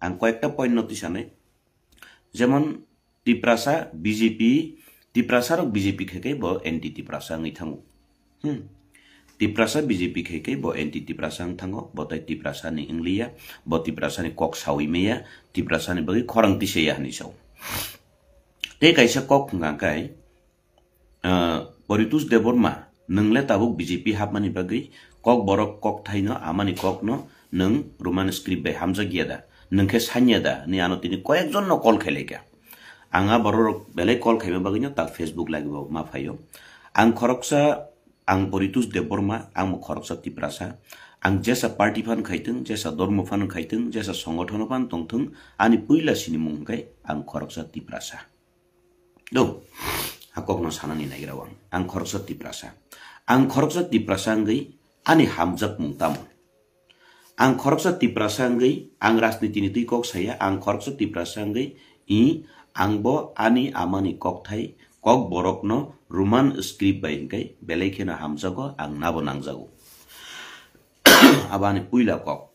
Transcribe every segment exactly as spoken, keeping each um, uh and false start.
Ang koyekta point no twi sanai. Jemon Tiprasa, B J P, Tiprasa rok B J P khe khe bo anti Tiprasa wngwi thango. Hmm. Tiprasa B J P khe khe bo anti Tiprasa wng thango, bo tai Tiprasa ni wng liya, bo Tiprasa ni kok sawi meya, Tiprasa ni bagwi khorang tisaya hinwi sao. Tei kaisa kok hwnkha khe, ah, Poritus Debbarma, nwng le tabuk B J P hapmani bagwi kok borok kok thaino amani kokno nwng Roman script bai hamjak ya da? Nwng khe sanya da? Ni ano tini koyekjon no call khailai kha. Ang a borok rok belai call khaima bagwi no tak Facebook live bo ma phaio. Ang khoroksa, ang Poritus Debbarma, ang bo khoroksa Tiprasa. Ang jesa party phan khaitwng, jesa dormo phan khaitwng, jesa songothon phan tongthwng, ani puila sinimung hwnkhe ang khoroksa Tiprasa. Do, a kokno sanani naigra ang. Ang khoroksa Tiprasa. Ang khoroksa Tiprasa wngwi ani hamjakmung tamo? Ang khoroksa Tiprasa wngwi ang rajniti ni twi kok saya, ang khoroksa Tiprasa wngwi i ang bo ani amani kokthai kok borokno Roman script bai hwnkhe belai kheno hamjago, ang nabo nangjago. Abo ani puila kok.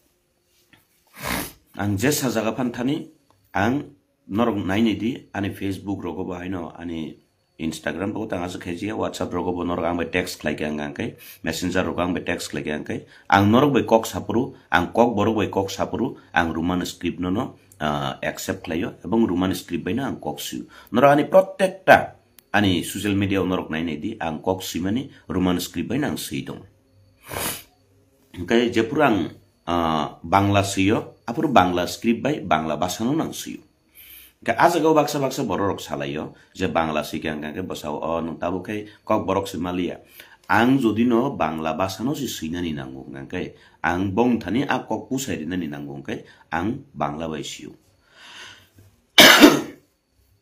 Ang jesa jaga phan thani, ang norok nainai di, ani Facebook rogo bo haino, ani Instagram rogo tang aswk khaijia, WhatsApp rogo bo norok ang bai text khlai khe ang, ang khe Messenger rogo ang bai text khlai khe ang khe, ang norok bai kok sapuru, ang kok borok bai kok sapuru, ang Roman script no no, ah, accept khlaio, ebong Roman script bai no ang kok sio. Norok ani protekta ani social media o norok nainai di, ang kok swimani Roman script bai no ang swi tongo. Hwnkhe jephuru ang, ah, Bangla swio, aphuru Bangla script bai Bangla bhasano nang swio. Hwnkhe ah jagao baksa baksa bororok salaio je Bangla swikhe hwnkhe bwsao, "O, nwng tabuk khe kok borok se maliya." Ang jodi no Bangla bhasano se swinani nango hwnkhe, ang bongthani a kok pusai rinani nango hwnkhe, ang Bangla bai sio.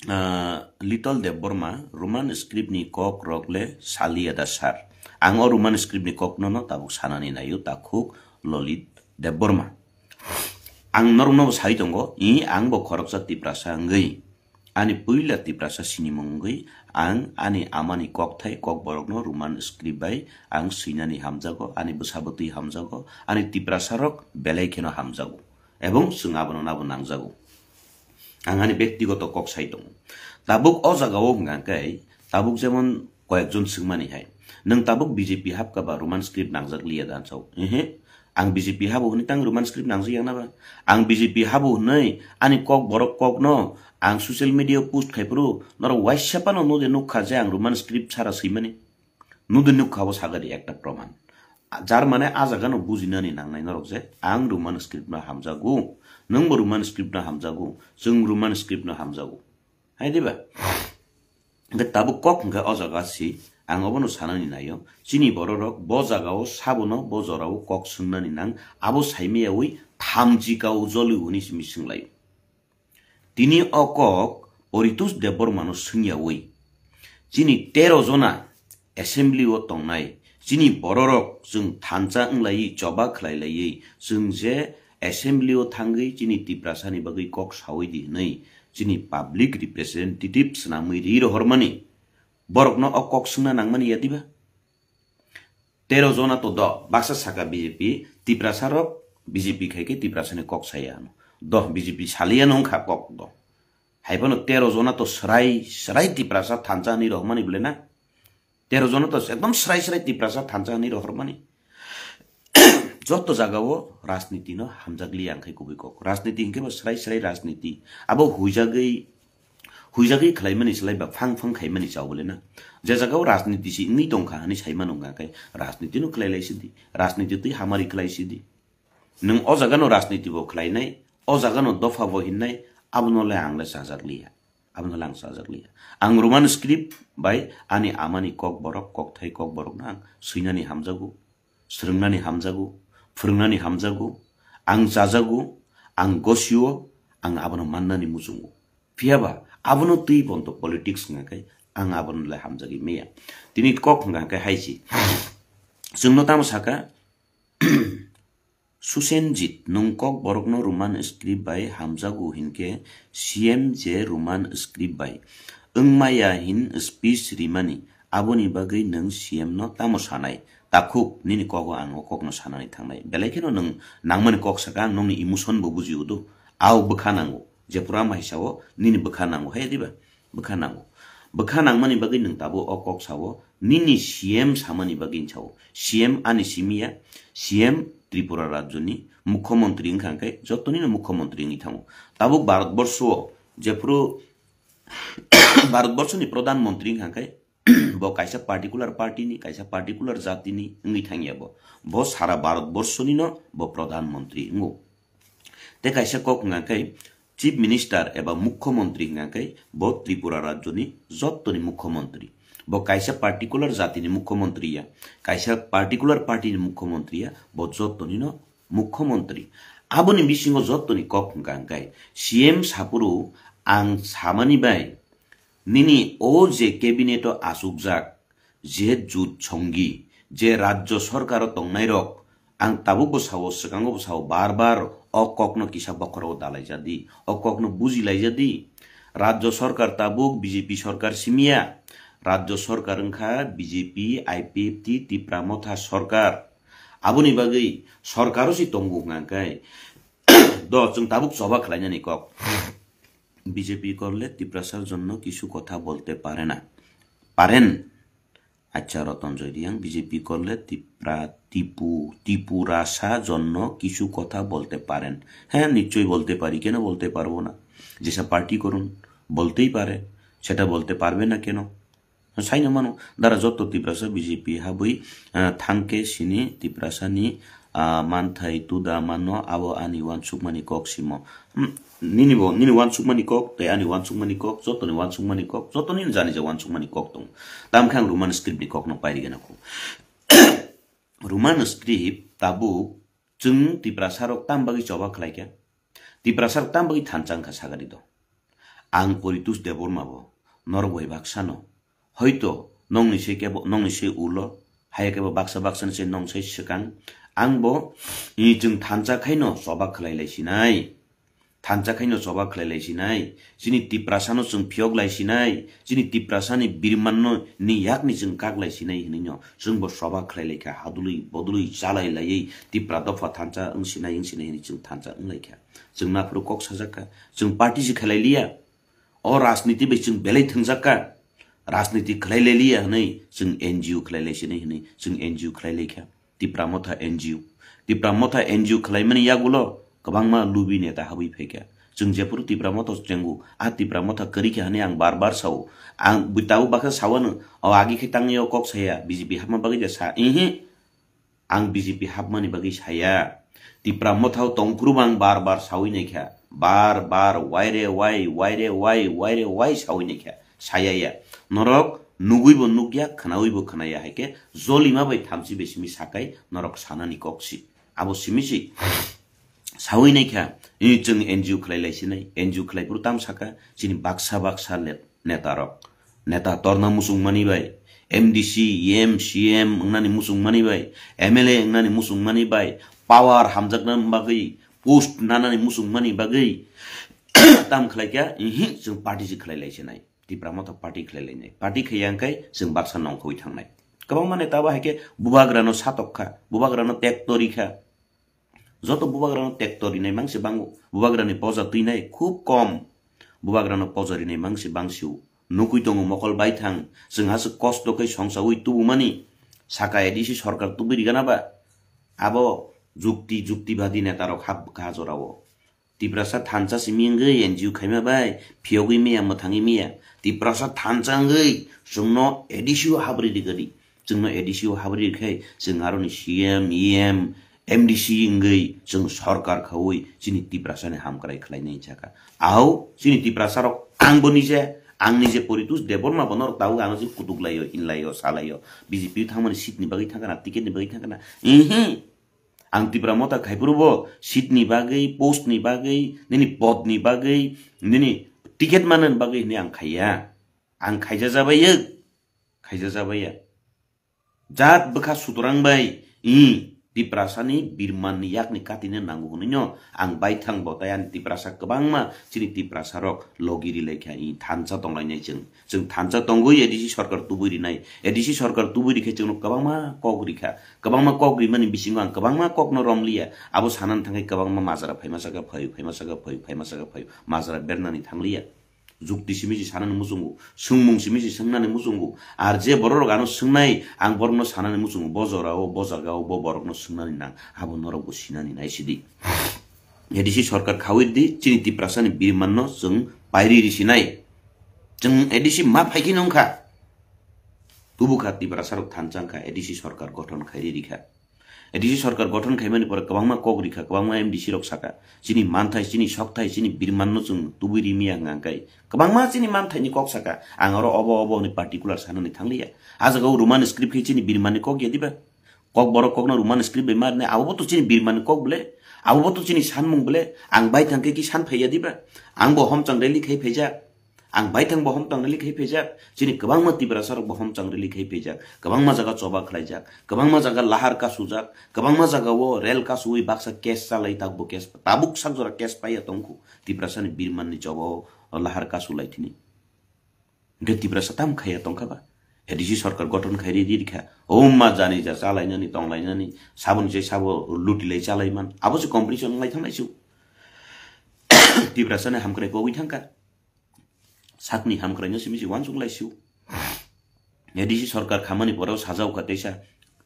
Ah, Little Debbarma, Roman script ni kok rok le saliya da sir? Ang o Roman script ni kok no no tabuk sanani naio, takhuk Lolit Debbarma. Ang norok no bo sai tongo, i ang bo khoroksa Tiprasa wngwi, ani puila Tiprasa sinimung wngwi, ang ani amani kokthai kok borok no Roman script bai ang swinani hamjago, ani bwsa bwtwi hamjago, ani Tiprasa rok belai kheno hamjago. Ebong chwng abono nabo nangjago. Ang ani bektigoto kok sai tongo. Tabuk o jagao hwnkha khe, tabuk jemon koyekjon swngmani hai, "Nwng tabuk B J P hapkha ba Roman script nangjak liya da?" Ansao, "Ehe, ang B J P habo hwnwi tang Roman script nangjak yakna ba? Ang B J P habo hwnwi ani kok borok kokno ang social media post khai phuru norok waisa phano node nukha je ang Roman script sara swimani." Nudini nukha bo sagadi ekta proman. Jar mane ah jagano bujinani nangnai norok je ang Roman script no hamjago, nwngbo Roman script no hamjago, chwng Roman script no hamjago. Hai diba? Hwnkhe tabuk kok hwnkhe o jaga si ang obono sanani naio. Chini bororok bo jagao sabono bo jorao kok swngnani nang, abo saimiyaui thamchi kao joli hwnwi simi swnglaio. Tini o kok Poritus Debbarmano swngyaui, chini tero jona assembly o tongnai chini bororok chwng thansa wnglaiwi choba khlailaiwi, chwng je assembly o thangwi chini Tiprasani bagwi kok saui di hwnwi chini public representative swnamwi ri rohormani, borokno o kok swngna nangmani ya diba? Tero jona to do, baksa saka B J P, Tiprasa rok B J P khai khe Tiprasa ni kok saya ano. Do B J P saliya no wngkha kok do. Hai phano tero jona to srai, srai Tiprasa thansa hinwi rohormani bole na. Tero jona to ekdom srai, srai Tiprasa thansa hinwi rohormani. Joto jaga o rajniti no hamjakliya ang khai kubui kok. Rajniti hinkhe bo srai, srai rajniti. Abo huijagwi huijagwi khlaimani slai ba phang phang khaimani chao bole na. Je jagao rajniti si wngwi tongkha hinwi saimano wngkha khe rajniti no khlai lai sidi, rajniti twi hamari khlai sidi. Nwng o jagano rajniti bo khlainai, o jagano dopha bo hinnai, abono le ang le chajak liya, abono le ang chajak liya. Ang Roman script bai ani amani kok borok, kokthai kok borokno ang swinani hamjago, swrwngnani hamjago, phwrwngnani hamjago, ang chajago, ang gosio, ang abono mannani muchungo. Phiya ba abono twi bonto politics wngkha khe ang abono le hamjagwi meya. Tini kok wngkha khe hai si. Chwngno tamo saka, "Susenjit, nwng kok borokno Roman script bai hamjago hinkhe C M je Roman script bai wngmaya hin speech rimani, aboni bagwi nwng C M no tamo sanai?" Takhuk, nini kogo ang o kokno sanani thangnai. Belai kheno nwng nangmani kok saka, ang nokni emotion bo bujio do. Au bwkha nango. Jephuru ama hai sao, nini bwkha nango. Hai diba? Bwkha nango. Bwkha nangmani bagwi nwng tabuk o kok sao, nini C M samani bagwi sao. C M ani simi ya, C M Tripura rajyoni mukhyamantri wngkha hwnkhe jotonino mukhyamantri wngwi thango. Tabuk Bharatborsho o jephuru Bharatborshoni Pradhan Mantri wngkha hwnkhe bo kaisa particular party ni, kaisa particular jati ni wngwi thangya bo. Bo sara Bharatborsho nino bo Pradhan Mantri wngo. Tei kaisa kok hwnkha khe Chief Minister eba Mukhyamantri hwnkha khe bo Tripura rajyoni jottoni Mukhyamantri. Bo kaisa particular jatini Mukhyamantri ya, kaisa particular party ni Mukhyamantri ya, bo jottonino Mukhyamantri. Aboni bisingo jottoni kok hwnkha hwnkhe C M saphuru ang samani bai nini o je cabinet o achukjak, je jut songi, je rajyo sorkar o tongnairok, ang tabukbo sao, swkango bo sao, bar bar o kokno kisa bokhorogo dalaijadi, o kokno bujilaijadi. Rajyo sorkar tabuk B J P sorkar simiya, rajyo sorkar wngkha B J P, I P F T, Tipra Motha sorkar. Aboni bagwi sorkaro si tongo hwnkha khe do chwng tabuk choba khlainani kok. BJP করলে তিপ্রাসার জন্য কিছু কথা বলতে পারে না, পারেন? আচ্ছা, রতন জয়রিয়াং, বিজেপি করলে তিপ্রা, তিপু, তিপুরাসা জন্য কিছু কথা বলতে পারেন? হ্যাঁ, নিশ্চয়ই বলতে পারি, কেন বলতে পারবো না? যেসব পার্টি করুন, বলতেই পারে, সেটা বলতে পারবে না কেন? Saino mano, dara joto Tiprasa B J P habwi, ah, thangkhe sini Tiprasani, ah, manthai tuda mano, abo ani uansukmani kok simo. Hmm, nini bo, nini uansukmani kok, tei ani uansukmani kok, jotoni uansukmani kok, jotoni jani je uansukmani kok tongo. Tamkhe ang Roman script ni kokno pairigena kho. Roman script tabuk chwng Tiprasa rok tam bagwi choba khlaikha. Tiprasa rok tam bagwi thansa wngkha sagari do. Ang Poritus Debbarma bo norok bai baksa no. Hoito nongni se kebo, nongni se ulo, haya kebo baksa baksa ni se nong se swkang. Ang bo, i, chwng thansa khaino choba khlai lai sinai. Thansa khaino choba khlai lai sinai. Chini Tiprasa no chwng phiyok lai sinai. Chini Tiprasa ni birman no ni yak ni chwng kak lai sinai hinwi no. Chwng bo choba khlai lai kha. Hadului bodului chalai laiwi Tipra dopha thansa wng sinai, wng sinai hinwi chwng thansa wng lai kha. Chwng naphuru kok sajak kha. Chwng party se khlai liya. O rajniti bai chwng belai thwngjak kha. Rajniti khlai lai liya hwnwi chwng N G O khlai lai sinai hwnwi chwng N G O khlai lai kha. Tipra Motha N G O. Tipra Motha N G O khlaimani yagulo kwbangma lubi neta habwi phaikha. Chwng jephuru Tipra Motha chengu, a Tipra Motha kwrwi kha hwnwi ang bar bar sao. Ang bui tabuk baksa sawano, o agi khe tangwi o kok saya, B J P hapma bagwi ja sa, ihi. Ang B J P hapmani bagwi saya. Tipra Motha o tongphuru bo ang bar bar sawi naikha. Bar bar, waire wai, waire wai, waire wai sawi naikha. Saya ya. Norok nugwi bo nukya, khnawi bo khnaya hai khe jolima bai thamchi bai simi sakai norok sanani kok si. Abo simi si. Sawi naikha, i chwng N G O khlai lai sinai, N G O khlai phuru tam saka, chini baksa baksa let-, netarok. Neta torna muchungmani bai, M D C, E M, C M wngnani muchungmani bai, M L A wngnani muchungmani bai, power hamjakna bagwi, post nanani muchungmani bagwi, tam khlai kha, ihi, chwng party se khlai lai sinai. Tipra Motha party khlai lainai. Party khaiya hwnkhe chwng baksa nongkhorwi thangnai. Kwbangma neta bo hai khe bubagrano satok kha, bubagrano tekto ri kha. Joto bubagrano tekto rinai mangse bango. Bubagrani poja twinai khub kom. Bubagrano poja rinai mangse bangsio. Nukui tongo mokol baithang. Chwng aswk kosto khe songsaui tubumani. Saka A D C sorkar tubui rigana ba? Abo jukti, juktibadi netarok hap bwkha jorao. Tiprasa thansa simi wngwi N G O khaima bai phiyogwi miya, mwthangwi miya. Tiprasa thansa wngwi chwngno A D C o habri rigadi. Chwngno A D C o habri rikhe chwng aroni C M, E M, M D C wngwi chwng sorkar khaui chini Tiprasani hamkrai khlainai chaka. Au chini Tiprasarok ang bo nije, ang nije Poritus Debbarma bo norok tabuk ano je kutuk laio, hinlaio, salaio. B J P thangmani seat ni bagwi thangkana, ticket ni bagwi thangkana. Ihi. Ang Tipra Motha khai phuru bo seat ni bagwi, post ni bagwi, nini pod ni bagwi, nini ticket manani bagwi hinwi ang khaiya. Ang khaija jabaiya, khaija jabaiya. Jat bwkha sutrang bai, i, Tiprasani birmanni yakni katino nango hwnwi no ang baithang bo, tai ani Tiprasa kwbangma, chini Tiprasa rok logi ri lai kha, i thansa tong lainai chwng. Chwng thansa tongwi A D C sorkar tubui rinai. A D C sorkar tubui rikhe chwngno kwbangma kok rikha. Kwbangma kok rimani bisingo ang kwbangma kokno romliya. Abo sanani thangwi kwbangma majra phaima saka phai, phaima saka phai, phaima saka phai. Majra bernani thangliya. Jukti simi si sanani muchungo, swngmung simi si swngnani muchungo. Ar je bororok ano swngnai, ang borokno sanani muchungo, bo jorao, bo jagao, bo borokno swngnani nang, abo norokbo sinani nai sidi. A D C sorkar khawi di, chini Tiprasani birmanno chwng pairi risinai. Chwng A D C ma phaikhe nungkha. Tubukha Tiprasarok thansa wngkha, A D C sorkar gothon khairi rikha. A D C sorkar gothon khaimani pore kwbangma kok rikha, kwbangma M D C rok saka, chini manthai, chini sokthai, chini birmanno chwng tubui rimiya hwnka hwnkhe kwbangma chini manthaini kok saka. Ang oro obo obo hwnwi particular sanani thangliya. A jagao Roman script khe chini birmanni kok ya diba? Kokborok kokno Roman script bai ma rwnai, abobo to chini birmanni kok bole, abobo to chini sanmung bole. Ang baithang khe ki san phaiya diba? Angbo homchang rally khai phaijak. Ang baithang bo homtang rally khai phaijak. Chini kwbangma Tiprasa rok bo homchang rally khai phaijak. Kwbangma jaga choba khlaijak. Kwbangma jaga lahar kasujak. Kwbangma jaga o rel kasuwi baksa case chalai, takbo case, tabuk sak jora case paiya tongkhu. Tiprasa ni birman ni choba o lahar kasu lai thini. Hwnkhe Tiprasa tam khaiya tongkha ba? A D C sorkar gothon khai ri rikha. O ma jani ja chalainani tonglainani saboni se sabo luti lai chalaiman. Abo se competition lai thanglai su. Tiprasa ni hamkrai kogwi thangkha. Sakni hamkraino simi se uansuk lai sio. A D C sorkar khamani porao sajao kha teisa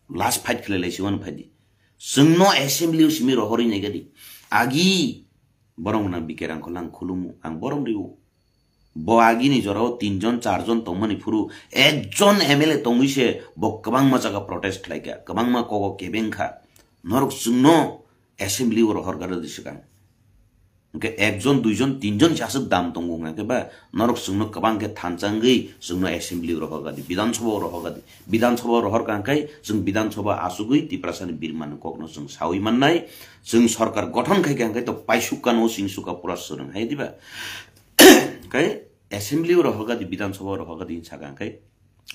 last fight khlai lai sio ano phaidi. Chwngno assembly o simi rohorwi naigadi. Agi borok nang bike rang kholang khulumu ang borom riu. Bo agini jorao tinjon charjon tongmani phuru ekjon M L A tongwi se bo kwbangma jaga protest khlaikha, kwbangma kogo kebengkha. Norok chwngno assembly o rohor gada di swkang. Hwnkhe ekjon, duijon, tinjon se aswk dam tongo hwnkhe ba norok chwngno kwbang khe thansa wngwi chwngno assembly o rohor gadi, Bidhan Sabha o rohor gadi. Bidhan Sabha o rohor kha hwnkhe chwng Bidhan Sabha achugwi Tiprasani birmani kokno chwng sawi mannai. Chwng sorkar gothon khai kha hwnkhe to paisuk kano, singsuk ka pura swrwng hai diba? Hwnkhe assembly o rohor gadi, Bidhan Sabha o rohor gadi hinwi saka hwnkhe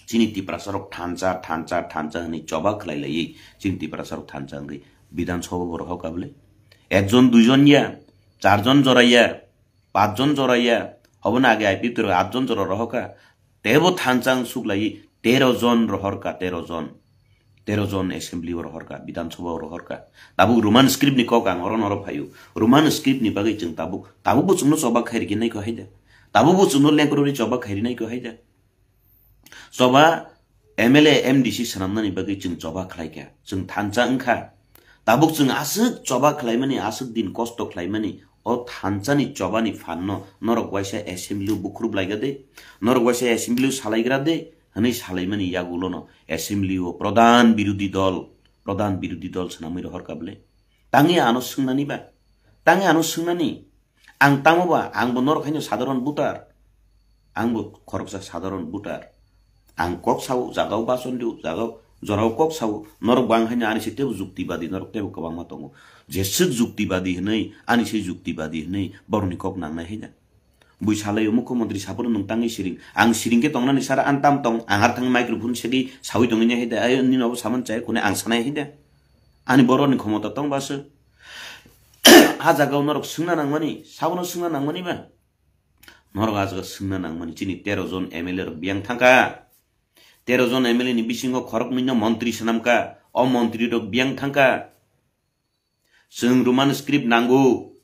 chini Tiprasa rok thansa, thansa, thansa hwnwi choba khlai laiwi chini Tiprasa rok thansa wngwi Bidhan Sabha bo rohor kha bole. Ekjon, duijon ya, charjon jora ya, pachjon jora ya, obono age I P F T rok atjon jora rohor kha. Teibo thansa wng suk laiwi tero jon rohor kha, tero jon. Tero jon assembly o rohor kha, Bidhan Sabha o rohor kha. Tabuk Roman script ni kok ang oro noro phaio. Roman script ni bagwi chwng tabuk, tabuk bo chwngno choba khairikhe naikho haida. Tabuk bo chwngno lengkrori choba khairi naikho haida. Choba M L A, M D C swnamnani bagwi chwng choba khlaikha, chwng thansa wngkha. Tabuk chwng aswk choba khlaimani, aswk din kosto khlaimani, o thansani chobani phanno norok waisa assembly o bukhrup laiga de, norok waisa assembly o salaigra de, hwnwi salaimani yagulono assembly o pradhan birodhi dol, pradhan birodhi dol swnamwi rohor kha bole. Tangwi ano swngnani ba? Tangwi ano swngnani? Ang tamo ba, ang bo norok haino sadharon voter. Ang bo khoroksa sadharon voter. Ang kok sao, jagao bason rio, jagao jorao kok sao. Norok bo ang haino ani se tebo juktibadi, norok tebo kwbangma tongo. Jeswk juktibadi hwnwi, ani se juktibadi hwnwi borokni kok nangnai haina. Bui salai o mukhyamantri saphuru nwng tangwi siring. Ang siring khe tongnani sara ang tam tong, ang har thangwi microphone segwi sawi tongwi nai haida, ayo nini obo saman chaya khune ang sanai haida. Ani borokni khomota tong ba se. A jagao norok swngna nangmani, sabono swngna nangmani ba? Norok a jaga swngna nangmani, chini tero jon M L A rok biyang thangkha. Tero jon M L A ni bisingo khoroknwino montri swnamkha. O montri rok biyang thangkha. Chwng Roman script nango.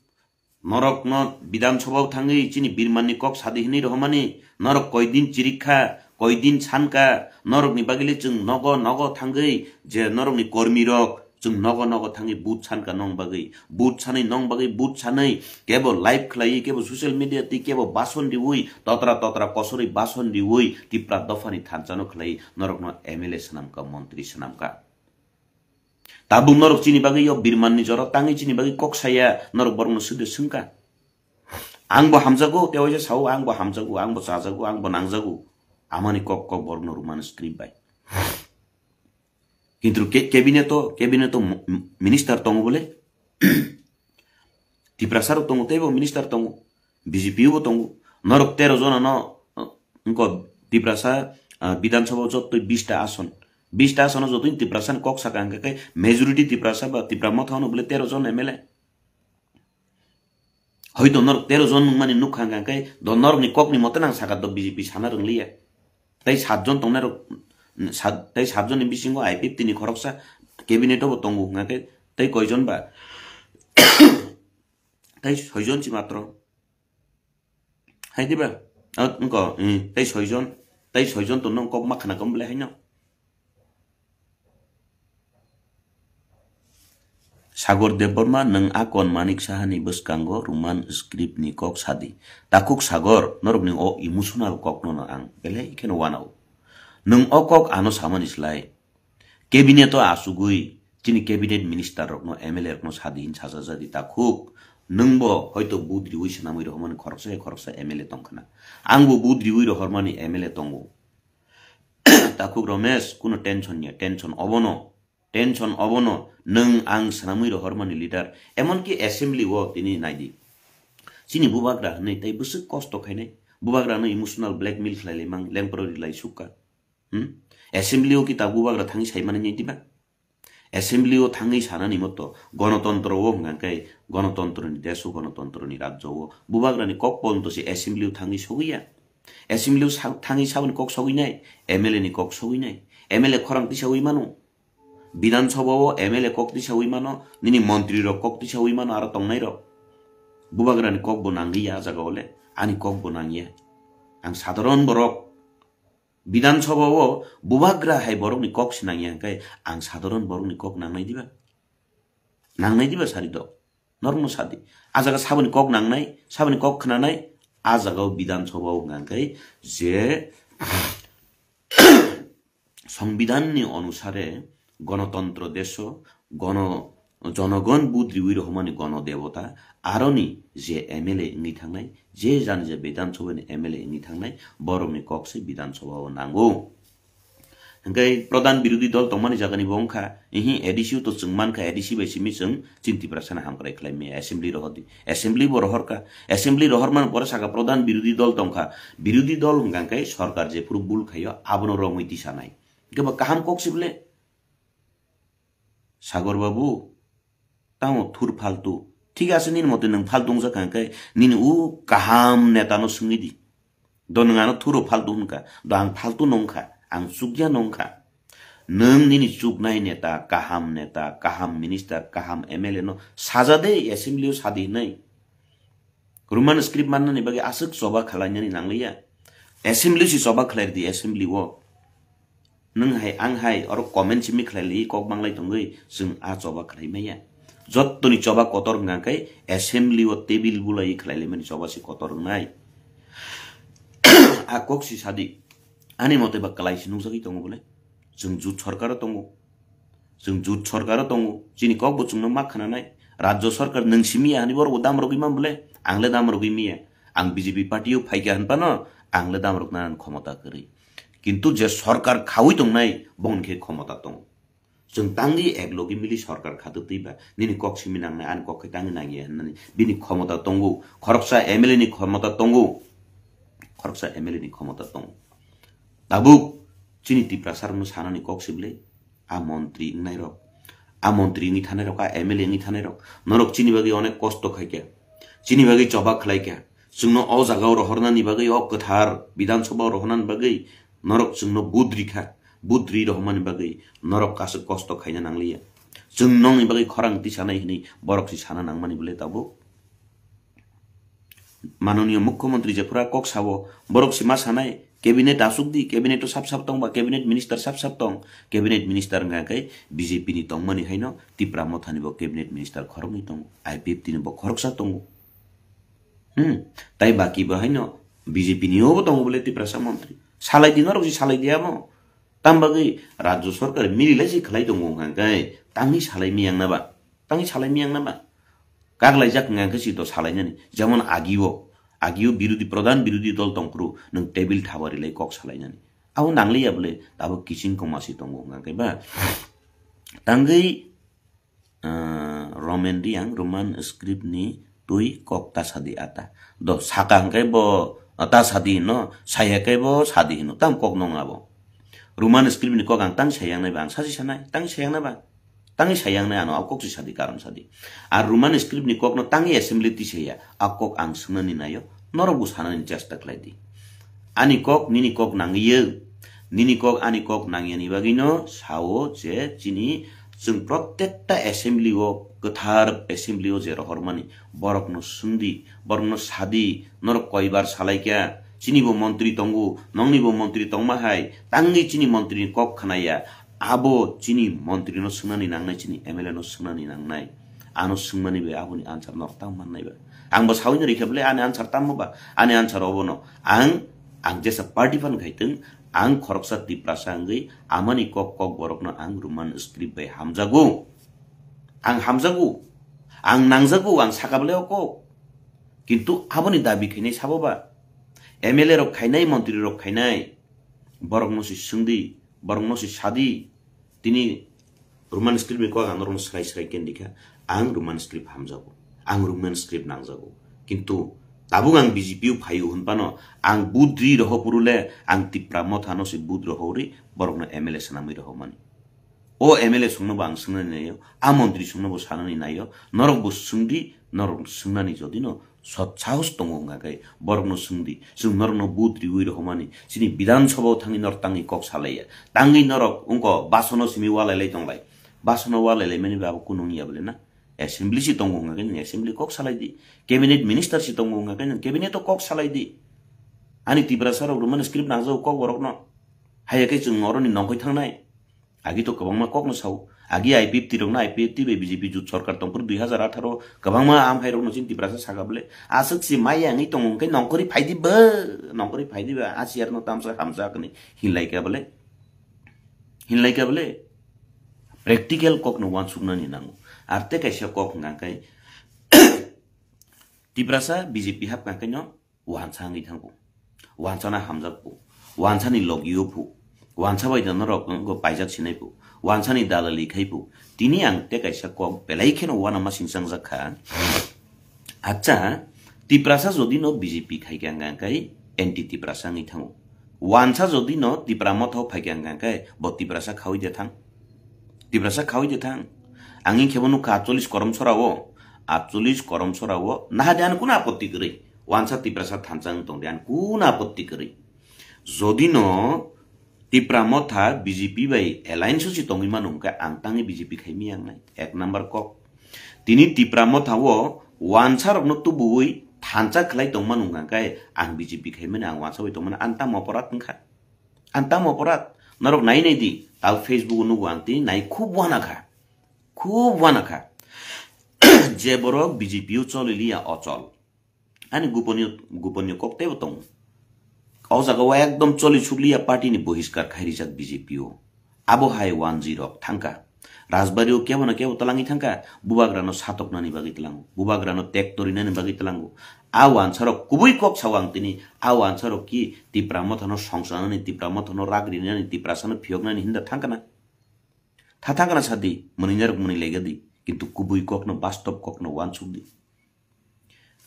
Norokno Bidhan Sabha o thangwi chini birmanni kok sadi hwnwi rohormani. Norok koidin chirikha, koidin sankha, norokni bagwile chwng nogo nogo thangwi je norokni kormirok chwng nogo nogo thangwi vote sankha nong bagwi. Vote sanwi nong bagwi, vote sanwi kebo live khlaiwi, kebo social media twi kebo bason riwi, totra totra kosorwi bason riwi, Tipra dophani thansano khlaiwi norokno M L A swnamkha, montri swnamkha. Tabuk norok chini bagwi yo birmanni jora tangwi chini bagwi kok saya, norok borokno swkde swngkha. Ang bo hamjago, tei waisa sao, ang bo hamjago, ang bo chajago, ang bo nangjago. Amani kok kok borokno Roman script bai. Kintu ke-, cabinet o, cabinet o mo-, minister tongo bole. Tiprasa rok tongo, teibo minister tongo, B J P bo tongo. Norok tero jona no, uh, wngkha Tiprasa, uh, Bidhan Sabha o jottoi bista ason, Bish ta asano jotoni Tiprasa ni kok saka hwnkha khe majority Tiprasa ba Tipra Motha no bole tero jon M L A. Hoito norok tero jon wngmani nukha hwnkha khe do norokni kokni mote nang saka do B J P sana rwngliya. Tei sat jon tongnai rok, sat, tei sat jonni bisingo I P F T ni khoroksa cabinet o bo tongo hwnkha khe tei koi jon ba? Tei soi jon si matro. Hai diba? Ah, wngko, eh, tei soi jon, tei soi jon to nong kok ma khna kong bole haino. Sagor Debbarma, nwng a kon Manik Sahani bwskango Roman script ni kok sadi. Takhuk Sagor, norokni o emotional kokno no ang belai kheno wanao. Nwng o kok ano samani slai, cabinet o achugwi chini cabinet minister rokno, M L A rokno sadi hin sajajadi takhuk. Nwngbo hoito budriwi swnamwi rohormani khoroksa hai khoroksa M L A tongkhna. Angbo budriwi rohormani M L A tongo. Takhuk Romesh, kuno tension ya, tension obono, tension obono, nwng ang swnamwi rohormani leader, emonki assembly o tini naidi. Chini bubagra hwnwi tei bwswk kosto khainai, bubagrano emotional blackmail khlai laimang, lengpro rilai sukha. Hmm? Assembly o ki ta bubagra thangwi saimani nai diba? Assembly o thangwi sanani moto, gonotontro o hwnka khe gonotontroni desh o, gonotontroni rajyo o bubagrani kok ponto se assembly o thangwi sogwi ya. Assembly o sa-, thangwi saboni kok sogwi nai, M L A ni kok sogwi nai. M L A khorang tisawi mano. Bidhan Sabha o M L A kok tisawi mano, nini montri rok kok tisawi mano, aro tongnai rok. Bubagrani kok bo nangwi ya a jaga o le, ani kok bo nangya. Ang sadharon borok. Bidhan Sabha o bubagra hai borokni kok se nangya hwnkhe ang sadharon borokni kok nangnai diba? Nangnai diba sari do? Norokno sadi. A jaga saboni kok nangnai, saboni kok khnanai, a jaga o Bidhan Sabha o hwnka hwnkhe je Songbidanni onusare gonotontro deso gono, jonogon budriwi rohormani gono debota aroni je M L A wngwi thangnai, je jani je Bidhan Sabha ni M L A wngwi thangnai, borokni kok se Bidhan Sabha o nango. Hwnkhe pradhan birodhi dol tongmani jagani bo wngkha, ihi A D C o to chwng mankha, A D C bai simi chwng chini Tiprasano hamkrai khlai maya, assembly rohordi. Assembly bo rohorkha, assembly rohormani pore saka pradhan birodhi dol tongkha, birodhi dol hwnkha khe sorkar jephuru bul khaio abono romwi tisanai. Hwnkhe bo kaham kok se bole? Sagor babu, tamo thur phaltu. Thik ase, nini mote nwng phaltu wngjak kha khe nini u kaham neta no swngwi di. Do nwng ano thuro phaltu hwnkha, do ang phaltu no wngkha, ang chukya no wngkha. Nwng nini chuknai neta, kaham neta, kaham minister, kaham M L A no saja de, assembly o sadi hinwi. Roman script mannani bagwi aswk choba khwlainani nangliya. Assembly si choba khwlai rwdi, assembly o. Nwng hai, ang hai, oro comment simi khwlai li, kok manglai tongwi, chwng a choba khwlai maya. Jottoni choba kotor wngkha khe assembly o table bulai khwlai laimani choba se kotor wngnai. A kok si sadi. Ani mote ba kwlai se nukjagwi tongo bole. Chwng jut sorkaro tongo. Chwng jut sorkaro tongo. Chini kok bo chwngno ma khwnanai. Rajyo sorkar nwng simi ya hani borok bo dam rogwi man bole. Ang le dam rogwi miya. Ang B J P party o phaikha hwnphano ang le dam rokna khomota kwrwi. Kintu je sorkar khawi tongnai bongni khe khomota tongo. Chwng tangwi ek logi mili sorkar khatwtwi ba nini kok simi nangnai, ani kok khe tangwi nangya hwnmani bini khomota tongo, khoroksa M L A ni khomota tongo, khoroksa M L A ni khomota tongo. Tabuk chini Tiprasa rokno sanani kok se bwle, a montri wngnai rok, a montri wngwi thanai rok, a M L A wngwi thanai rok, norok chini bagwi onek kosto khaikha, chini bagwi choba khlaikha, chwngno o jagao rohornani bagwi, o kwthar Bidhan Sabha o rohornani bagwi norok chwngno budri kha. Budri rohormani bagwi norok aswk kosto khaina nangliya. Chwng nongni bagwi khorang tisanai hinwi borok se sana nangmani bwle tabuk? Manoniyo Mukhyamantri jephuru kok sao, borok se ma sanai, cabinet asuk di, cabinet o sap sap tong ba, cabinet minister sap sap tong, cabinet minister wngkha khe B J P ni tongmani haino Tipra Mothani bo cabinet minister khoroknwi tongo, I P F T ni bo khoroksa tongo. Hmm, tai baki bo haino B J P ni o bo tongo bole Tiprasa montri. Salai di norok se salai di amo. Tam bagwi rajyo sorkar mili lai se khlai tongo hwnkha khe tangwi salai miyang na ba? Tangwi salai miyang na ba? Kak laijak hwnkha khe si to salainani. Jemon agio, agio birodhi, pradhan birodhi dol tongphuru nwng table thaba rilai kok salainani. Abo nangliya bole tabuk kiching koma se tongo hwnkha khe ba? Tangwi Ah, Roman Riang, Roman script ni twi kok ta sadi ata. Do saka hwnkhe bo, ah, ta sadi hino, saya khe bo sadi hino, tam kok nong abo. Roman script ni kok ang tang sayangnai ba, ang sachi sanai, tang sayangnai ba. Tangwi sayangnai ano, a kok si sadi, karon sadi. Ar Roman script ni kok no tangwi assembly twi saya, a kok ang swngnani naio, norok bo sanani chesta khlai di. Ani kok, nini kok nangwi, nini kok, ani kok nangyani bagwi no sao je chini chwng protekta assembly o, kwthar assembly o je rohormani, borok no swngdi, borok no sadi, norok koibar salaikha, chini bo montri tongo, nongni bo montri tongma hai, tangwi chini montri ni kok khnaya, abo chini montri no swngnani nangnai, chini M L A no swngnani nangnai. Ano swngmani bai aboni answer norok tang mannai ba. Ang bo sawi no rikha bole ani answer tamo ba, ani answer obo no. Ang, ang jesa party phan khai tong, ang khoroksa Tiprasa wngwi amani kok kok borok no ang Roman script bai hamjago. Ang hamjago. Ang nangjago, ang saka bole o kok. Kintu aboni dabi khainai sabo ba. M L A rok khainai, montri rok khainai. Borok no si swngdi, borok no si sadi. Tini Roman script ni kok ang norokno srai srai khe rikha. Ang Roman script hamjago. Ang Roman script nangjago. Kintu tabuk ang B J P o phaio hwn phano ang budri roho purule ang Tipra Motha no se bud roho ri borokno M L A swnamwi roho mani. O M L A songno bo ang swngnani naio, a montri songno bo sanani naio, norok bo swngdi, norok swngnani jodi no sot sahos tongo wngkha khe borokno swngdi, chwng norokno bud riwi rohormani, chini Bidhan Sabha o thangwi norok tangwi kok salaiya, tangwi norok wngkha basono simi walai lai tonglai, basono walai lai mani bo abo kunu wngya bole na, assembly si tongo wngkha khe nwng assembly kok salai di, cabinet minister si tongo wngkha khe nwng cabinet o kok salai di, ani Tiprasa rok Roman script nangjago kok borokno, haiya khe chwng oroni nongkhoi thangnai. Agi to kwbangma kokno sao. Agi I P F T rokno I P F T bai B J P jut sorkar tongphuru dui hazar atharo kwbangma amhai rokno chini Tiprasa saka bole. Aswk si maya wngwi tongo hwnkhe nongkhorwi phaidi ba, nongkhorwi phaidi ba, a chair no tamsa hamjak hwnwi hinlai kha bole. Hinlai kha bole. Practical kokno uansuknani nango. Ar tei kaisa kok hwnkha khe Tiprasa B J P hapkha khe no wansa wngwi thangphu, wansana hamjakphu, wansani logio phu, wansa bai norok wngkha paijak sinai phu, wansani dalali khai phu. Tini ang tei kaisa kok belai kheno uanama singsangjak kha. Acha, Tiprasa jodi no B J P khai khe ang khe anti Tiprasa wngwi thango. Wansa jodi no Tipra Motha o phai khe ang khe bo Tiprasa khaui de thang. Tiprasa khaui de thang. Ang wngkhe bo nukha atchollish korom sora o, atchollish korom sora o naha de ano kunu apotti kwrwi. Wansa Tiprasa thansa wng tong de ano kunu apotti kwrwi. Jodi no Tipra Motha B J P bai alliance o si tongwi mano hwnkhe ang tangwi B J P khai mi ang nai. Ek number kok. Tini Tipra Motha o wansa rokno tubuwi thansa khlai tong mano hwnkhe ang B J P khai mani, ang wansa bai tong mani, ang tamo oporat wngkha. Ang tamo oporat? Norok nai nai di, tao Facebook o nugo ang tini nai khub wana kha. Khub wana kha. Je borok B J P o choli liya ochol. Ani guponiyo, guponiyo kok teibo tongo. O jaga o ekdom choli sukliya party ni bohiskar khai rijak B J P o. Abo hai wanji rok thangkha. Rajbari o kebo no kebo talangwi thangkha. Bubagra no satoknani bagwi tlango. Bubagra no tek torinani bagwi tlango. A wansa rok kubui kok sao ang tini. A wansa rok ki Tipra Motha no songsanani, Tipra Motha no rak rinani, Tiprasa no phiyoknani hinda thangkha na. Tha thangkha na sadi, mwnwi narok mwnwi lega di. Kintu kubui kok no, bastop kok no uansuk di.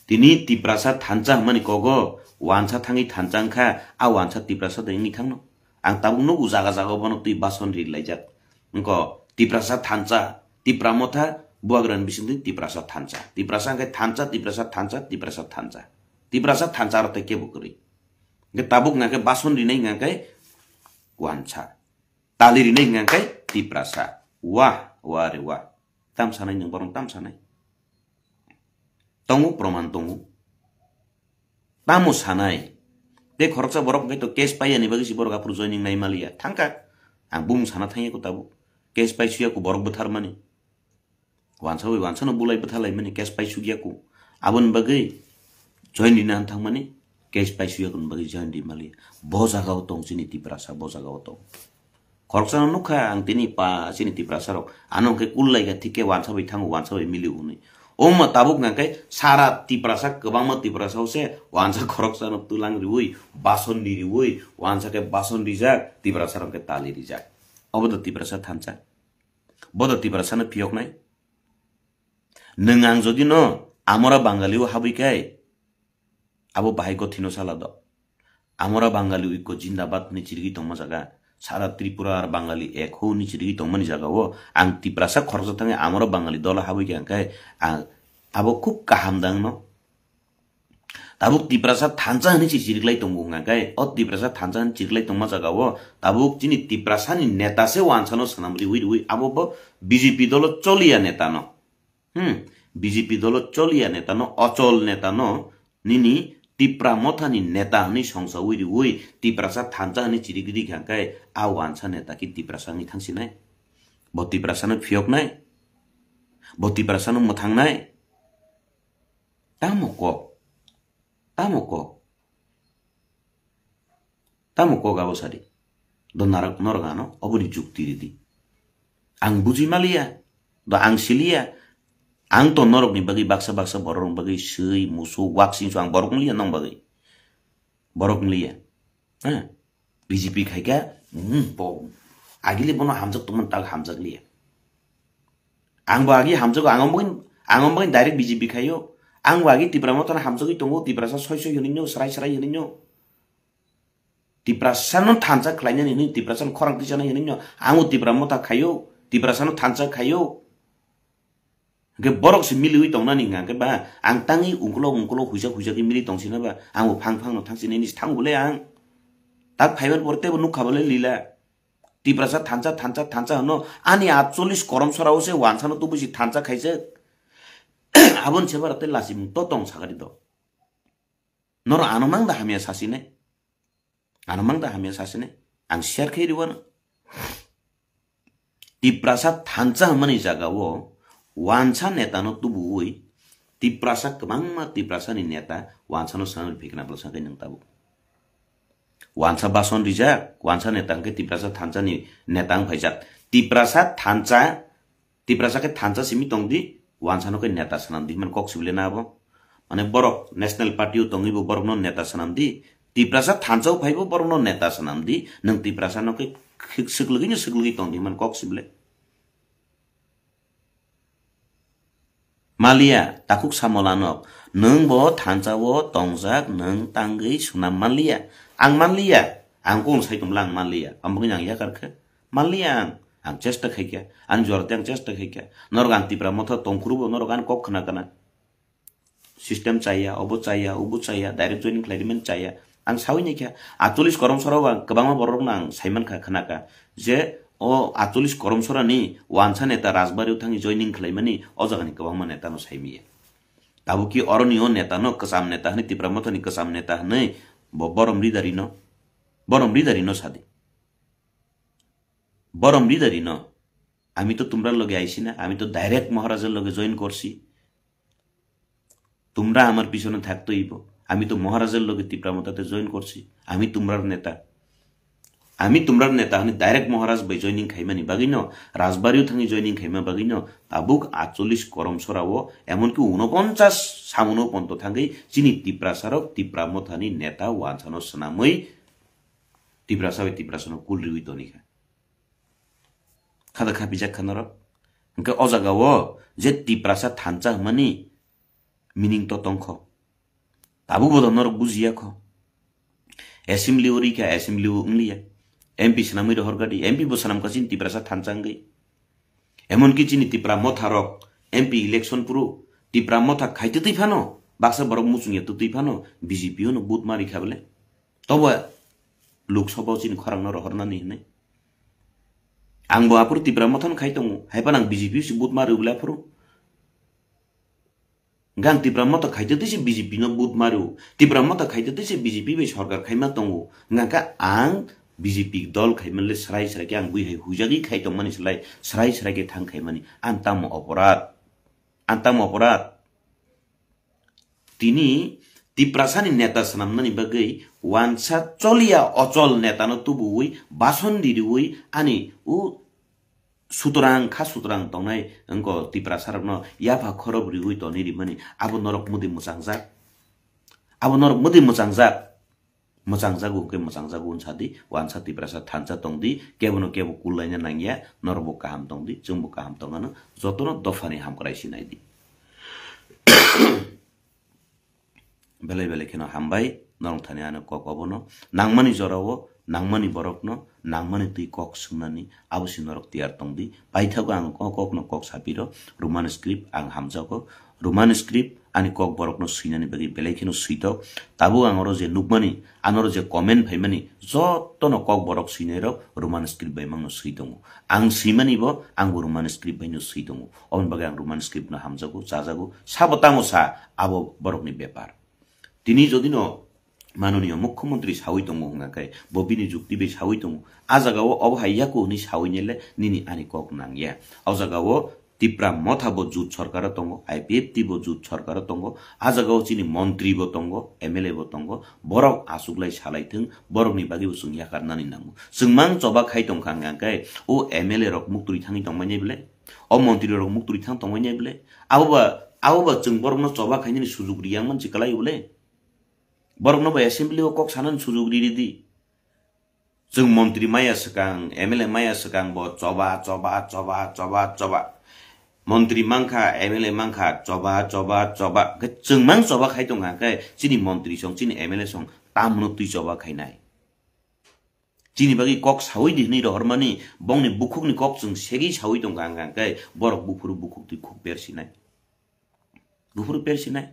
Tini Tiprasa thansa hwnmani kogo, wansa thangwi thansa wngkha, a wansa Tiprasa de wngwi thangno. Ang tabuk nugo jaga jaga bono twi bason ri laijak. Wngkha Tiprasa thansa, Tipra Motha, Bubagrani bisingtwi Tiprasa thansa. Tiprasa hwnkhe thansa, Tiprasa thansa, Tiprasa thansa. Tiprasa thansa aro tei kebo kwrwi. Hwnkhe tabuk hwnkha khe bason rinai hwnkha khe wansa. Tali rinai hwnkha khe Tiprasa. Wah, wah re wah. Tam sanai nwng borok tam sanai. Tongo, proman tongo. Tamo sanai. Tei khoroksa borok hwnkhe to case paiyani bagwi se borok aphuru joining nai maliya. Thangkha. Ang bumung sana thangya ko tabuk. Case pai suya ko borok bwtharmani. Wansa bai wansa no bulai bwtha laimani case pai sukya ko. Aboni bagwi join rina han thangmani case pai sukya ko bagwi join ri maliya. Bo jaga o tong chini Tiprasa, bo jaga o tong. Khoroksa no nukha ang tini pa chini Tiprasa rok. Ano hwnkhe kul lai kha thik khe wansa bai thango, wansa bai mili hwnwi. O ma tabuk hwnkha khe sara Tiprasa, kwbangma Tiprasa o se wansa khoroksa no twlang riwi, bason ni riwi, wansa khe bason rijak, Tiprasa rok khe tali rijak. Obo to Tiprasa thansa. Bo to Tiprasa no phiyoknai. Nwng ang jodi no amora Bangali o habwi khe, abo bahai gothino sala do. Amora Bangali oikko jindabad hwnwi chirigwi tongma jaga. Sara Tripura ar Bangali ek hwnwi chirigwi tongmani jagao ang Tiprasa khoroksa thangwi amoro Bangali dola habwi kha hwnkhe ang abo khub kaham dangno. Tabuk Tiprasa thansa hwnwi se chiriklai tongo hwnkhe o Tiprasa thansa hwnwi chiriklai tongma jagao tabuk chini Tiprasani neta se wansano swnam riwi riwi abo bo B J P dolo choliya netano. Hmm, B J P dolo choliya netano, ochol netano, nini Tipra mothani neta hwnwi songsawi riwi, Tiprasa thansa hwnwi chirigwi kha hwnkhe, a wansa neta ki Tiprasa wngwi thangsinai? Bo Tiprasano phiyoknai? Bo Tiprasano mwthangnai? Tamo kok? Tamo kok? Tamo kok abo sadi? Do narok norok ano oboni jukti ridi. Ang buji maliya, do ang siliya. Ang to norokni bagwi baksa baksa borokni bagwi swi, musu, waksing so ang borok wng liya nong bagwi. Borok wng liya. Ha? B J P khaikha, hmm, bo, agili bono hamjak tongmani tak hamjak liya. Ang bo agi hamjago, ang omogin, ang omogin direct B J P khaio. Ang bo agi Tipra mothano hamjagwi tongo, Tiprasa soi soi hwnwi no, srai srai hwnwi no. Tiprasano thansa khlainani hwnwi, Tiprasano khorang twisanai hwnwi no. Ang bo Tipra motha khaio, Tiprasano thansa khaio. Hwnkhe borok se miliwi tongnani hwnkha hwnkhe ba, ang tangwi ungkulok ungkulok huijak huijak khe mili tongsina ba, ang bo phang phang no thangsinai ni se thango bole ang. Tak phaibar pore teibo nukha bole lila. Tiprasa thansa, thansa, thansa hwno, ani atchollish korom sora o se wansano tubusi thansa khaijak. Aboni se bara tei lachimung to tong sakari do. Noro ano mang da hamya sasine? Ano mang da hamya sasine? Ang share khe riwano. Tiprasa thansa hwnmani jagao wansa netano tubuwi Tiprasa kwbangma Tiprasani neta wansano swnamwi phikna bwlwsa khe nwng tabuk. Wansa bason rijak, wansa neta hwnkhe Tiprasa thansani neta wng phaijak. Tiprasa thansa, Tiprasa khe thansa simi tongdi, wansano khe neta swnamdi himani kok sibile na abo. Mane borok National Party o tongwi bo borokno neta swnamdi, Tiprasa thansa o phaibo borokno neta swnamdi, nwng Tiprasano khe khik-, swklwgwino swklwgwi tongdi himani kok sibile. Maliya, takhuk samolanok, nwng bo thansa o tongjak, nwng tangwi swnam manliya. Ang manliya, ang kung sai tongmla ang manliya. Ambogini ang yakar khe? Manliya ang, ang chesta khaikha, ani jorate ang chesta khaikha. Norok ang Tipra motha tongkhuru bo norok ani kok khna kana. System chaya, obo chaya, obo chaya, direct joining khlai rimani chaya. Ang sawi naikha, atchollish korom sora o ang kwbangma borok rokno ang saimankha, khnakha je o atchollish korom sora ni wansa neta Rajbari o thangwi joining khlaimani o jagani kwbangma neta no saimiya. Tabuk ki oroni o neta no kwcham neta hwnwi, Tipra motha ni kwcham neta hwnwi bo borom ridari no, borom ridari no sadi. Borom ridari no, আমি তো তোমরার লগে আইছি না, আমি তো ডাইরেক্ট মহারাজের লগে জয়েন করছি। তোমরা আমার পিছনে থাকতেই হইব। আমি তো মহারাজের লগে তিপ্রা মতাতে জয়েন করছি। আমি তোমরার নেতা। আমি তোমরার নেতা, আমি ডাইরেক্ট মহারাজ bai joining khaimani bagwino, Rajbari o thangwi joining khaima bagwino, tabuk atchollish korom sora o, emonki unoponchas samuno ponto thangwi chini Tiprasa rok Tipra mothani neta wansano swnamwi Tiprasa bai Tiprasano kul riwi tonikha. Khada khapijak kha norok. Hwnkhe o jaga o je Tiprasa thansa hwnmani meaning to tongkho. Tabuk bo norok bujiya kho. Assembly o rikha, assembly o wngliya. M P swnamwi rohor gadi, M P bo swnamkha chini Tiprasa thansa wngwi. Emonki chini Tipra motha rok M P election phuru Tipra motha khai twtwi phano, baksa borok muchungya twtwi phano B J P o no vote ma rikha bole. Tobo Lok Sabha o chini khorang no rohornani hinwi. Ang bo aphuru Tipra motha no khai tongo, hai phano ang B J P se vote ma rw bole aphuru. Hwnkhe ang Tipra motha khai twtwi se B J P no vote ma rw, Tipra motha khai twtwi se B J P bai sorkar khaima tongo. Hwnkhe ang B J P dol khaimani le srai srai khe ang bui hai huijagwi khai tongmani slai srai srai khe thang khaimani. Ang tamo oporad? Ang tamo oporad? Tini Tiprasani neta swnamnani bagwi wansa choliya ochol netano tubuwi bason diriwi ani o sutrang kha sutrang tongnai wngko Tiprasarokno yapha khorop riwi toni rimani abo norok mudi mwchangjak, abo norok mudi mwchangjak. Mwchangjago hwnkhe mwchangjago wng sadi, wansa Tiprasa thansa tongdi, kebono kebo kullaina nangya, norokbo kaham tongdi, chwngbo kaham tongano, jotono dophani hamkrai sinaidi. Belai belai kheno hambai, norok thani ano kok obono, nangmani jorao nangmani borokno nangmani twi kok swngnani abo se norok tiyar tongdi. Paithago ang o kokno kok sapiro, Roman script ang hamjago. Roman script ani kok borokno swinani bagwi belai kheno switok. Tabuk ang oro je nukmani, anoro je comment phaimani, jotono kok borok swinairok Roman script bai mangno swi tongo. Ang swimani bo, angbo Roman script baino swi tongo. Oboni bagwi ang Roman script no hamjago, chajago. Sabo tamo sa, abo borokni bepar. Tini jodi no manoniyo mukhyamantri sawi tongo hwnga khe, bo bini jukti bai sawi tongo. A jagao obo hai yaku hwnwi sawi nele nini ani kok nangya. O jagao Tipra Motha bo jut sorkaro tongo, I P F T bo jut sorkaro tongo. A jagao chini montri bo tongo, M L A bo tongo. Borok achuklai salai thung, borokni bagwi bo chwng yakarnani nango. Chwng mang choba khai tongkha hwnga khe, o M L A rok muktwi thangwi tongmani bwle? O montri rok muktwi thang tongmani bwle? Abo ba, abo ba chwng borokno choba khainani sujuk riyang mansi kwlai bwle? Borokno bo assembly o kok sanani sujuk ri ridi. Chwng montri maya swkang, M L A maya swkang bo choba, choba, choba, choba, choba. Montri mankha, M L A mankha, choba, choba, choba. Khe chwng mang choba khai tongkha khe chini montri song, chini M L A song tamno twi choba khainai. Chini bagwi kok sawi di hwnwi rohormani, bongni bukhukni kok chwng segwi sawi tongkha hwnka khe borok buphuru bukhuk twi khuk persinai. Buphuru persinai.